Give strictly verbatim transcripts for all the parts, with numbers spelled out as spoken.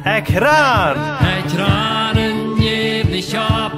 Ekj ran! Ekj ran un jäw nich opp,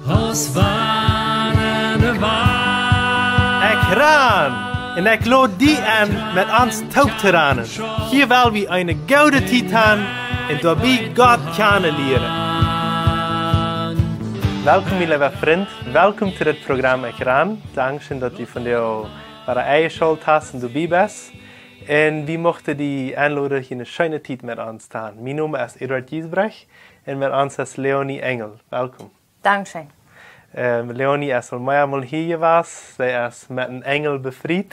aus wann ne Wand. Ekj ran! Un ekj lod die enn, met ons toop to ranen. Hia well wie eene goode Tiet han un doabie Gott kjanen lieren. Welkom, mien leewa Frint. Welkom to dit Program Ekj ran. Dankscheen, daut du vondoag wada enjeschalt hast un doabie best. Un wie muchten die enloden, hia eene scheene Tiet met ons to han. Mien Nomen es Eduard Giesbrecht un met ons es Leonie Engel. Welkom. Dankscheen. Ähm, Leonie es aul meamol hia jewast. See es met een Enjel befriet.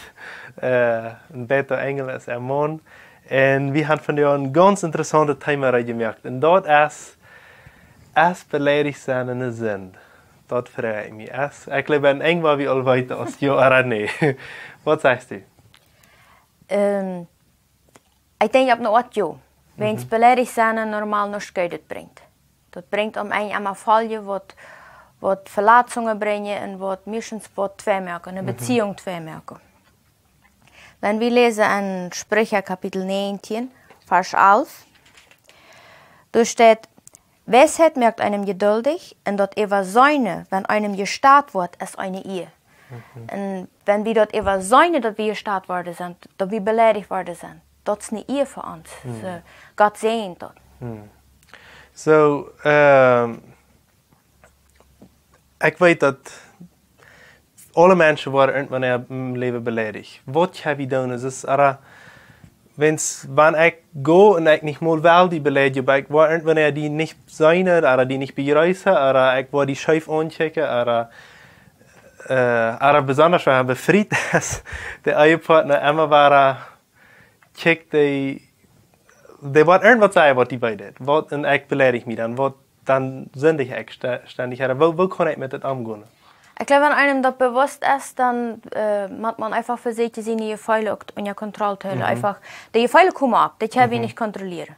Äh, een bäta Enjel es äa Maun. Un wie han vondoag een gaunz interessauntet Thema reed jemoakt. Un daut es, es beleidicht sennen eene Sind? Daut froag ekj mie. Es, ekj jleew, een Enj woa wie aul weeten aus jo ooda nä. Waut sajchst du? Ähm, ekj denkj opp eene Oat jo. Wan Mhm. beleidicht sennen normal nuscht Goodet brinjt. Daut brinjt aum Enj emma Foljen, waut, waut Veletzungen brinjen un waut meistens waut tweimoaken, eene Mhm. Beziehung tweimoaken. Wan wie läsen enn Spricha Kapitel näajentieen, Varsch alf, doa steit: Weisheit moakt eenem jeduldich, un daut Äwaseenen, wan eenem jestat woat, es eene Iea. Mhm. Un wan wie daut äwaseenen, daut wie jestat worden sent, daut wie beleidicht worden sent, daut es eene Iea fa ons. Mhm. Soo, Gott säajent daut. Mhm. Soo, ähm, ekj weet, daut aule Menschen woaren irjentwanea em Läwen beleidicht. Waut kjenn wie doonen? Es, ooda, wan, wan ekj go un ekj nich mol well die beleidijen, oba ekj woa irjentwanea die nich seenen, ooda die nich bejreessen, ooda ekj woa die scheef aunkjikjen, ooda, äh, ooda besonda wan befriet es, de Ehepartner emma wada kjikjt, dee, dee woat irjentwaut sajen, waut die wee deit. Waut, un ekj beleidicht mie dan, waut dan sindich ekj sta-, stendich. Ooda woo, woo kaun ekj met dit omgonen? Ekj jleew, wan eenem daut bewusst es, dan, äh, mott maun eefach vesieekjen, siene Jefeele uk unja Kontroll to hoolen. Mhm. Eefach, de Jefeele komen opp, dee kjenn wie Mhm. nich kontrollieren.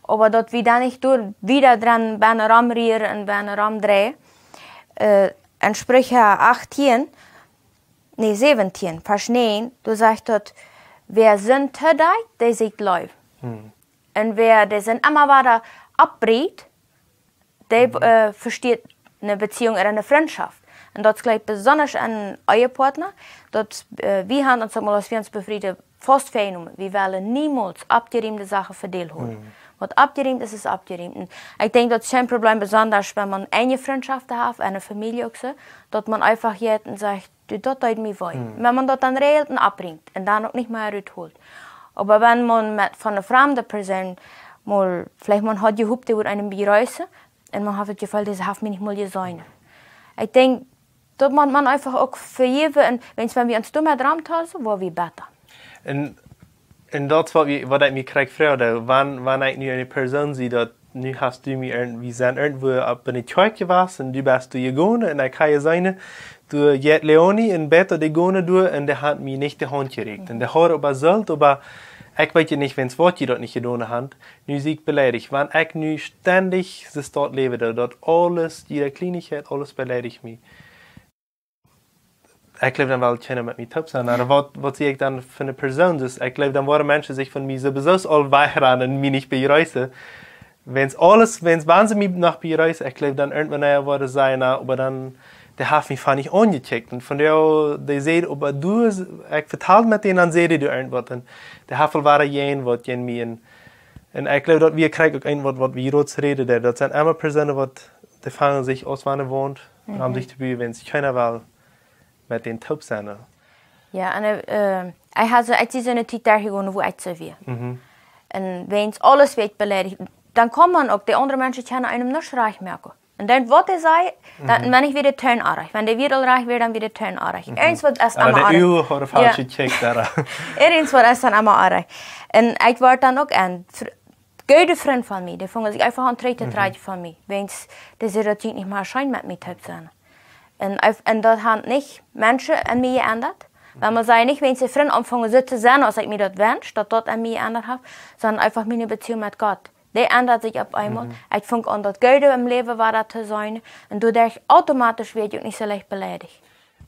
Oba daut wie dan nich doa wieda doaraun romrieren un doaraun romdreien. Äh, enn Spricha achtieen, nä, säwentieen, Varsch näajen, doa sajcht daut: Wäa Sind todeit, dee sitt Leew. Mhm. Un wäa de Sind emma wada oppbrinjt, dee, Mhm. äh, vesteht eene Beziehung ooda eene Frintschoft. Un daut jleew ekj besonda aun Ehepartner, daut, äh, wie han ons emol, aus wie ons befrieden, faust väajenomen. Wie wellen niemols oppjerieemde Sachen vedeel hoolen. Mhm. Waut oppjerieemt es, es oppjerieemt. Un ekj denkj, daut es een Problem, besonda wan maun eene Frintschoften haft, enne Famielje uk soo, daut maun eefach jeit un sajcht: Du, daut deit mie wee. Mhm. Wan maun daut dan räajelt un oppbrinjt un dan uk nich mea rut hoolt. Oba wan maun met, von eene framde Persoon mol, veleicht maun haud jehopt, dee wudd eenem bejreessen, un maun haft daut Jefeel, dee haft mie nich mol jeseenen. Ekj denkj, daut maun, maun eefach uk vejäwen, un wan, wan wie ons doamet romtalen, soo woa wie bäta. Un, un daut es waut wie, waut ekj mie krakjt froag, wan, wan ekj nu eene Persoon sie, daut nu hast du mie irjent-, wie sent irjentwua opp eene Kjoakj jewast un du best doa jegonen un ekj ha jeseenen, doa jeit Leonie un bäta dee gonen doa un dee haft mie nich de Haunt jerieekjt. Un dee haud oba sult, oba ekj weet je nich, wan waut jie daut nich jedonen han. Nu sie ekj beleidicht. Wan ekj nu stendich soo daut Läwen doo, daut aules, jiede Kjlienichkjeit, aules beleidicht mie. Ekj jleew, dan well kjeena met mie toop sennen. Ooda waut, waut sie ekj dan fa eene Persoon? Dus ekj jleew, dan woaren Menschen sikj von mie sowieso aul wajchranen un mie nich bejreessen. Wan aules, wan, wan see mie noch bejreessen, ekj jleew, dan irjentwanea woaren see sajen: Na, oba dan, dee haft mie fa nich aunjekjikjt. Un von doa, dee säd, oba du, ekj vetald met dän, dan säd dee irjentwaut. Un dee haft aul wada jäajen waut jäajen mie. Un, un ekj jleew, daut wie krakjt uk een waut, waut wie jrods räden, daut, daut sent emma Persoonen, waut dee fangen sikj aus wan eene Waunt, Mhm. om sikj to buen, wan kjeena well met dän toop sennen. Jo, un, äh, ekj ha soo, ekj sie soo eene Tiet doa jegonen, wua ekj soo wia. Mhm. Un wan aules woat beleidicht, dan kaun maun uk, de aundre Menschen kjennen eenem nich rajcht moaken. Un dan waut dee säd, dan, Mhm. wan ekj wia de Toon oajch. Wan dee wia aul rajcht wia, dan wia de Toon oajch. Mhm. Irjentwaut es Oba emma de oajch. Uagen hauden Jo. faulsch jekjikjt, oba Irjentwaut es dan emma oajch. Un ekj wort dan uk een Fr-, goode Frind von mie, dee fungen sikj eefach aun trigj to Mhm. trakjen von mie. Wan dee säden, daut jinkj nich mea scheen met mie toop sennen. Un eef-, un daut haft nich Menschen aun mie jeendat. Wan Mhm. maun sajcht nich, wan de Frind aunfungen soo to sennen, aus ekj mie daut wensch, daut daut aun mie jeendat haft, sonda eefach miene Beziehung met Gott. Dee endat sikj opp eemol. Mhm. Ekj fung aun daut Goode em Läwen wada to seenen. Un doaderch automatisch woa ekj uk nich soo leicht beleidicht.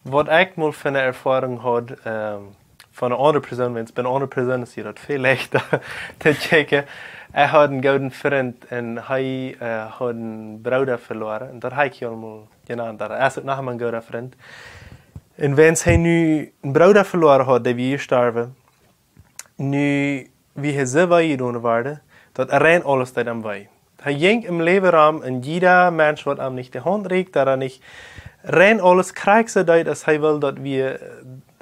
Waut ekj mol fa eene Erfoarunk haud, ähm, von eene aundre Persoon, wan et bie eene aundre Persoon es, es daut väl leichta to kjikjen. Ekj haud eenen gooden Frint un hee äh, haud eenen Brooda veloaren. Un daut hab ekj aul mol jenant. Daut es uk noch een gooda Frint. Un wan hee nu eenen Brooda veloaren haud, dee wia jestorwen, nu, wia hee soo wee jedonen worden, daut rein aules deed am wee. Hee jinkj em Läwen rom un jieda Mensch, waut am nich de Haunt rieekjt, daut hee nich rein aules krakjt soo deed, aus hee wull, daut wia,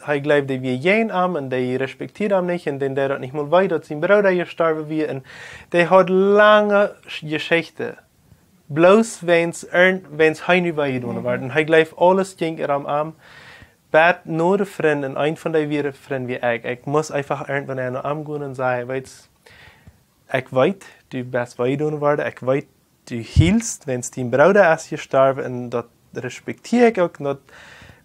hee jleewd, dee wia jäajen am un dee respektieed am nich un dän deed daut nich mol wee, daut sien Brooda jestorwen wia. Un dee haud lange Jeschichten. Bloos wan et irjent, wan et hee nu wee jedonen worden. Un hee jleewd, aules jinkj rom am. Bat no de Frind, un een von dee wieren Frind wia ekj. Ekj must eefach irjentwanea no am gonen un sajen: Weetst, ekj weet, du best wee jedonen worden. Ekj weet, du hielst, wan dien Brooda es jestorwen, un daut respektieed ekj uk, un daut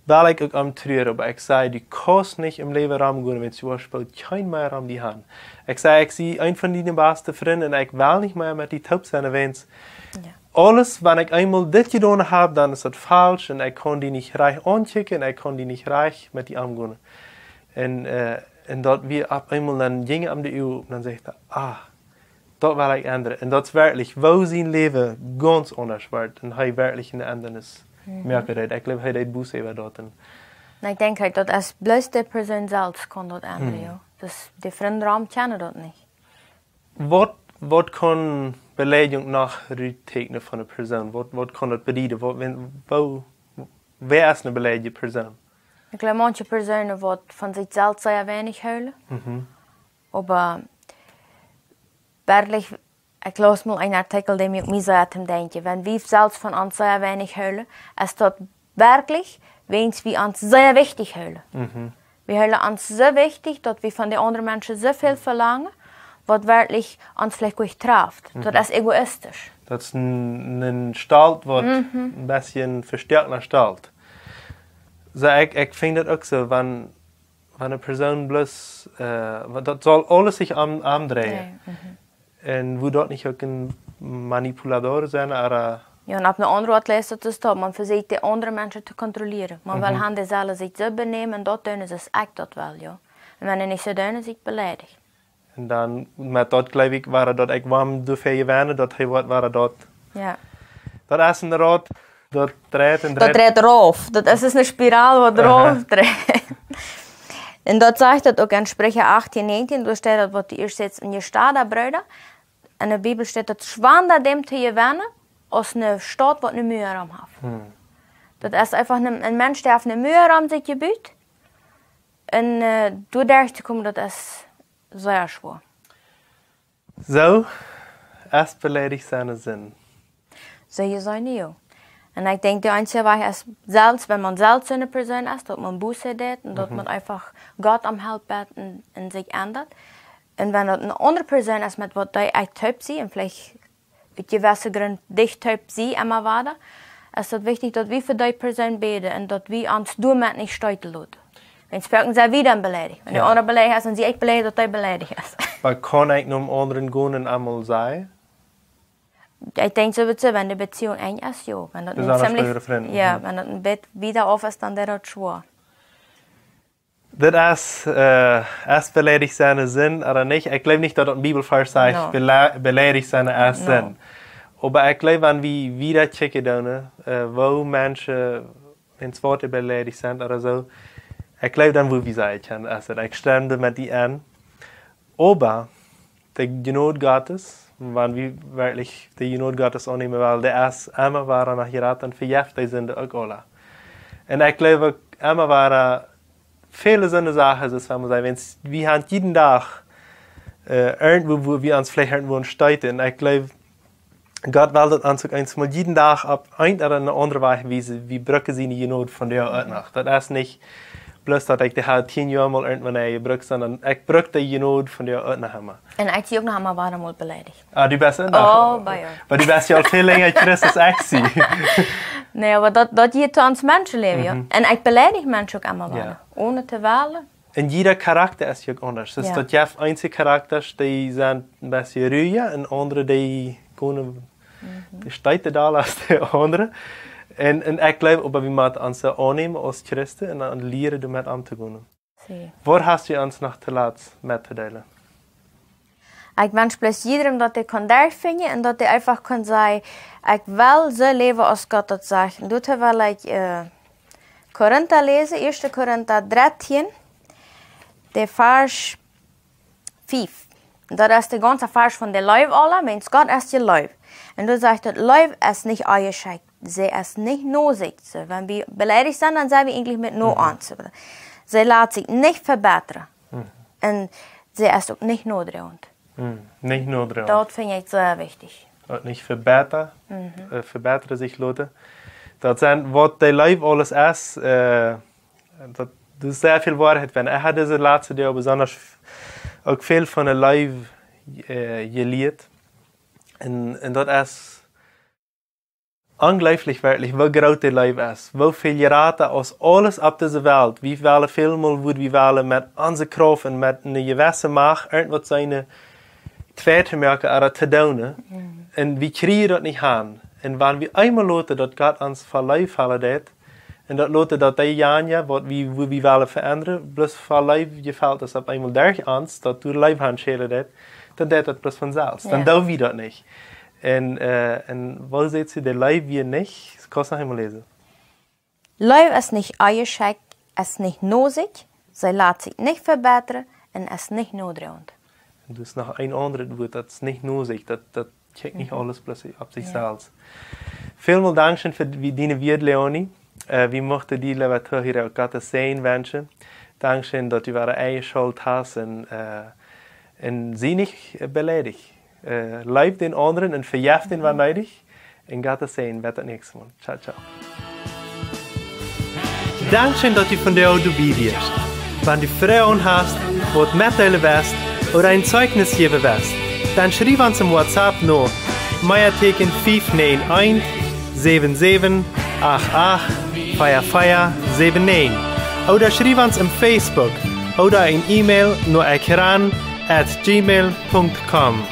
well ekj uk om truaren, oba ekj saj, du kaust nich em Läwen romgonen, wan du woascht boolt kjeen mea om die han. Ekj saj, ekj sie een von diene baste Frind un ekj well nich mea met die toop sennen, wan aules, wan ekj eemol dit jedonen hab, dan es daut faulsch un ekj kaun die nich rajcht aunkjikjen un ekj kaun die nich rajcht met die omgonen. Un äh, un daut wia opp eemol, dan jinjen am de Uagen op un dan sajcht hee: Ah, daut well ekj endren. Un daut es werkjlich, woo sien Läwen gaunz aundasch wort un hee werkjlich eene Endrunk moaken deed. Ekj jleew, hee deed Buss äwa daut. Un ekj denkj, hee, daut es bloos de Persoon selfst kaun daut endren, jo. Dus de Frind rom kjennen daut nich. Waut, waut kaun Beleidjunk noch rutteekjnen von eene Persoon? Waut, waut kaun daut bedieden? Waut, wan, woo, wäa es eene beleidigde Persoon? Ekj jleew, manche Persoonen, waut von sikj selfst sea weinich hoolen. Oba werkjlich, ekj laus mol eenen Artikjel, dee mie, mie sea toom denkjen. Wan wie selfst von ons sea weinich hoolen, es daut werkjlich, wan wie ons sea wichtich hoolen. Wie hoolen ons soo wichtich, daut wie von de aundre Menschen soo väl velangen, waut werkjlich ons veleicht goanich traft. Daut es egoistisch. Daut es een, een Stolt, waut een bät vestoakjt no Stolt. Soo, ekj, ekj finj daut uk soo, wan, wan eene Persoon bloos, äh, daut saul aules sikj om, omdreien. Un wudd daut nich uk een Manipulador sennen, ooda? Jo, un opp eene aundre Oat leist daut dus daut, maun vesieekjt de aundre Menschen to kontrollieren. Maun well han, dee sellen sikj soo benämen, daut doonen, soo aus ekj daut well, jo. Un wan dee nich soo doonen, sie ekj beleidicht. Un dan, met daut jleew ekj, wia daut ekj wull doafäa jewennen, daut hee woat, wia daut. Jo. Daut es een Raut, daut dreit un dreit. Daut dreit rauf. Daut es eene Spirol, waut rauf dreit. Un daut sajcht daut uk en Spricha achtieen näajentieen, doa steit daut, waut du ieescht sajchst, een jestada Brooda. En de Bibel steit daut: Schwanda däm to jewennen, aus eene Staut, waut eene Mua rom haft. Daut es eefach een, een Mensch, dee haft eene Mua rom sikj jebut. Un äh, doa derch to komen, daut es sea schwoa. Soo, es beleidicht sennen Sind? Soo, jie seenen, jo. Un ekj denkj, de eensje Wajch es selfst, wan maun selfst soone Persoon es, daut maun Buße deit un daut maun eefach Gott om Help bät un, un sikj endat. Un wan daut eene aundre Persoon es, met waut dee ekj toop sie, un veleicht ut jewesse Grunt dicht toop sie emma wada, es daut wichtich, daut wie fa dee Persoon bäden un daut wie ons doamet nich steeten loten. Wan wie foaken sent wie dan beleidicht. Wan de aundre beleidicht es, dan sie ekj beleidicht, daut dee beleidicht es. Oba kaun ekj no eenen aundren gonen un am mol sajen? Ekj denkj sowieso, wan de Beziehung enj es, jo. Wan daut een ziemlich, jo, wan daut een bät wieda auf es, dan woat daut schwoa. Daut es, äh, es beleidicht sennen Sind ooda nich? Ekj jleew nich, daut daut een Bibelvarsch sajcht, bele-, beleidicht sennen es Sind. Oba ekj jleew, wan wie wieda kjikjen doonen, äh, woo Menschen, wan see beleidicht sent ooda soo, ekj jleew, dan wudd wie sajen kjennen, es daut, ekj stemm doa met die enn. Oba de Jnod Gottes, wan wie werkjlich de Jnod Gottes aunnämen wellen, dee es emma wada noch jrata un vejeft de Sind uk aula. Un ekj jleew uk emma wada, väle soone Sachen, soo aus wan wie sajen, wan wie han jieda Dach, äh, irjentwua, wua wie ons veleicht irjentwua steeten. Un ekj jleew, Gott well daut ons uk eensmol jieda Dach opp eene ooda aundre Wajch wiesen, wie brucken siene Jnod vondoag uk noch. Daut es nich bloos daut ekj dee ha tieen Joa mol irjentwanea jebrukt, sonda ekj bruck dee Jnod vondoag uk noch emma. Un ekj sie uk noch emma wada mol beleidicht. Ah, du best uk noch? Oh, oba jo. Oba du best jo aul väl lenja Christ aus ekj sie. Nä, oba daut, daut jeit to ons Menschenläwen, jo. Un ekj beleidich Menschen uk emma wada, onen to wellen. Un jieda Charakta es jo uk aundasch. Dus daut jeft eenje Charaktasch, dee sent een bät ruja, un aundre, dee gonen, dee steeten dolla aus de aundre. Un, un ekj jleew, oba wie motten ons aunnämen aus Christen un dan lieren doamet omtogonen. Waut hast du ons noch toolatst mettodeelen? Ekj wensch bloos jiedrem, daut hee kaun derchfinjen un daut hee eefach kaun sajen: "Ekj well soo läwen aus Gott daut sajcht." Un doa well ekj, äh, Korinta läsen, ieeschte Korinta dartieen, de Varsch fief. Un daut es de gaunze Varsch von de Leew aula, wiels Gott es de Leew. Un doa sajcht daut: "Leew es nich onjeschekjt, see es nich noseakjt." Soo, wan wie beleidicht sent, dan sent wie eejentlich met no ons. See lat sikj nich vebittren. Un see es uk nich nodroagent. Nich nodroagent. Daut finj ekj sea wichtich. Uk nich vebittren, äh, vebittren sikj loten. Daut sent waut de Leew aules es, äh, daut, daut es sea väl Woarheit. Wan ekj haud dise latste Doag besonda f-, uk väl von de Leew, äh, jelieet. Un, un daut es onjleeflich werkjlich, woo groot de Leew es, woo väl jrata aus aules opp dise Welt. Wie wellen välmol, woo wie wellen met onse Krauft un met eene jewesse Macht irjentwaut sennen twei to moaken ooda to doonen. Un wie kjrieen daut nich han. Un wan wie eemol loten daut Gott ons voll Leew faulen deit, un daut loten daut dee janja, waut wie, woo wie wellen veendren, bloos voll Leew jefelt es opp eemol derch ons, daut doa Leew han schälen deit, dan deit daut bloos von selfst. Dan doo wie daut nich. Un, äh, un woo sajcht see, de Leew wia nich, kaust noch eemol läsen. "Leew es nich onjeschekjt, es nich noseakjt, see lat sikj nich vebittren un es nich nodroagent." Un doa es noch een aundret Wuat, daut es nich noseakjt, daut, daut kjikjt nich aules bloos opp sikj selfst. Välmol dankscheen fa diene Wieed, Leonie. Äh, wie muchten die, leewe Tohiera, uk Gott sienen Säajen wenschen. Dankscheen, daut du wada enjeschalt hast un, äh, un sie nich, äh, beleidicht. Äh, leew dän aundren un vejeff dän, wan needich. Un Gott sienen Säajen bat daut näakjste Mol. Ciao, ciao. Dankscheen, daut du vondoag doabie wieescht. Wan du Froagen hast, waut metdeelen west ooda een Zeichnis jäwen west, dan schriew ons em WhatsApp no mea Tieekjen fief näajen eent, säwen säwen, acht acht, vea vea, säwen näajen. Ooda schriew ons em Facebook ooda een E-Mail no ekran at gmail punkt com.